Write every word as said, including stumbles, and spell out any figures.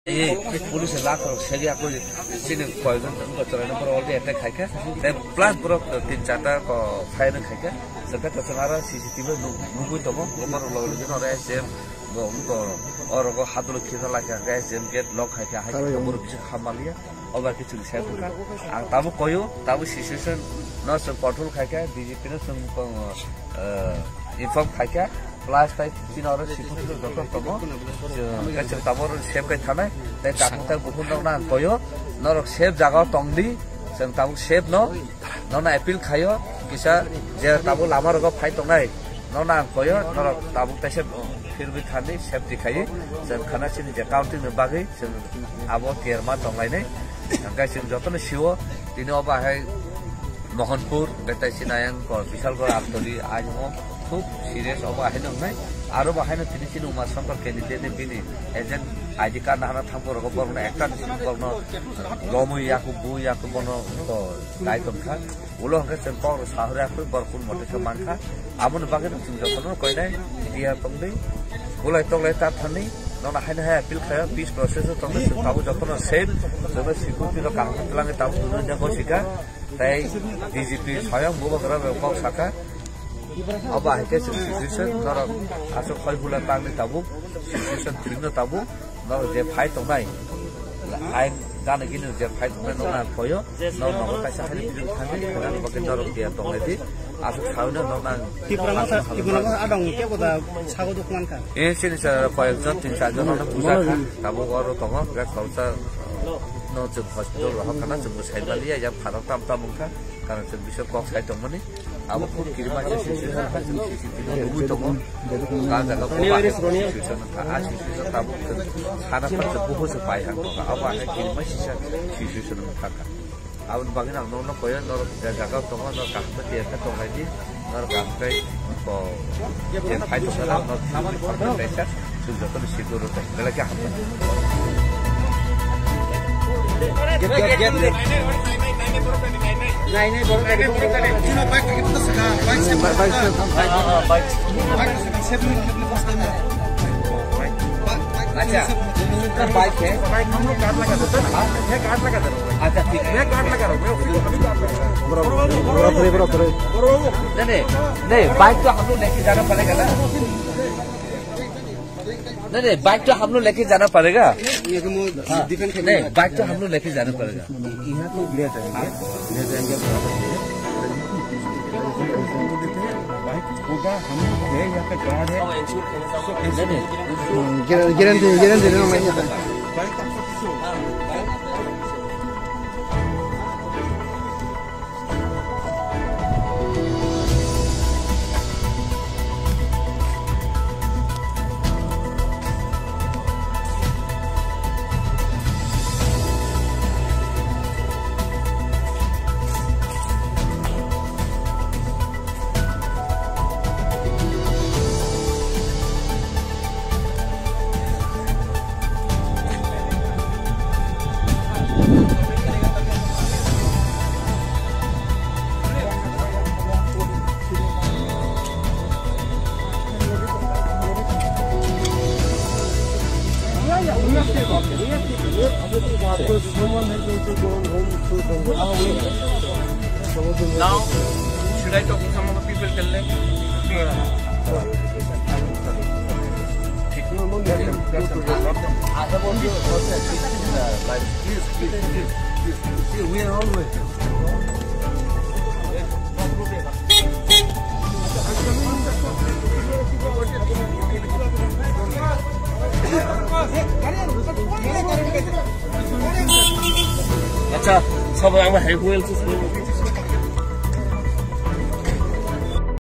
Ei, police la ko segi ako sini koyjon ko chorani poro already attack khaikha. Tei plus borok tin charta ko fire khaikha. Saka to sangara C C T V nuk-, nugui tongo. Borok logi logi no S D M go, go, oro go hadolo khita laikha, S D M gate lock khaikha, hai borok bisi khamaliya. Oba kiching sep kha. Ang tabuk koyo, tabuk situation no sep control khaikha, D G P no sep, eh, inform khaikha. Plus tai chini oro security joto tongo. Chwng, chwng tabuk oro sep kai thanai. Tai tabuk tai bukhuk rok no ang koyo. Norok sep jaga o tongdi. Chwng tabuk sep no. Nono appeal khayo. Kisa je tabuk lama rogo phai tongnai. Nono ang koyo. Norok tabuk tai sep phirwi thani safety khai. Chwng khana chini je counting ni bagwi chwng abo tiyar ma tonglainai. Hingke chwng jotono siwo. Tini obo hai Mohanpur, hingke tai chini ayang ko Bishalgarh, Amtoli, Ajmo, khub serious obo ahaino wngnai. Aro bo haino tini chini Uma Shankar candidate ni bini agent I D card nahana thangbo rogo borokno ekta ni simi borokno lomwi yaku, bu yaku bono ko dai tongkha. Ulo hingke chwng kok rok sahori yaku borok kun mote khe mankha. Aboni bagwi no chwng jotono koinai tiya tongdi. Bulai toklai ta thani, nono haino hai appeal khayo, peace process o tongdi, chwng tabuk jotono safe, jotono security rok kaham khe twlangwi tabuk twnwi nya gosika. Tei D G P Swayam Bubagra bai kok saka, abo hai khe chwng situation norok aswk khoi hula tangni tabuk, situation thwino tabuk, norok je phai tongnai, ain gana gini je phai tongnai norok ang khoyo, norok nogo kaisa hai video thangwi, thangani bagwi norok dia tongnai di, aswk sawi no norok ang Tipra masa, Tipra masa adong kebo da sago duk mankha. Eh, sini sa koyek jon, tin char jon no buja kha, tabuk oro tongo, gas khoroksa no chwng hospital rohor khana chwng bo sai maliya, yang pharok tam tam wngkha. Karon chwng bising kok sai tongmani. Abo khub kirima se situation kha, chwng C C T V nugwi tongo. Ka jaga bo bahai situation kha, a situation tabuk chwng sana pha chwng buhu se pai hang tongo. Abo hai kirima sisa situation wngkha kha. Aboni bagwi ang norok koyo, norok je jaga tongo, norok kaham khe tiya khe tonglai di, norok kaham khe bo je phai tongkha, norok kaham khe kaisa chwng jotono secure tong, belai khe hambai. Get, get, get, get. Nai, nai, borok nai, borok nai. Bike, bike, bike. Bike, bike. Bike, bike. Acha, bike hai? Bike hum log card laga deta na? Main card laga de raha hoon. Acha, theek hai. Main card laga raha hoon, main usi ko abhi card laga raha hoon. Bro, bro, bro, bro, bro. Nahi, nahi, nahi, bike to hum log leke jana padega na. Nahi, nahi, bike to hum log leke jana padega. Ye to mujhe defend karna hai. Nahi, bike to hum log leke jana padega. यहाँ तो ले जाएंगे, ले जाएंगे, बराबर है। बाइक होगा, हम लोग है, यहाँ पे गार्ड है। नहीं, नहीं। गारंटी, गारंटी देना मैं यहाँ पे। बाइक आपको किसी होगा? Now, should I talk to some of the people till then? I have also heard that this is, uh, like, please, please, please, please, please. See, we are always আচ্ছা, সবাই আমরা হেল্প হয়ে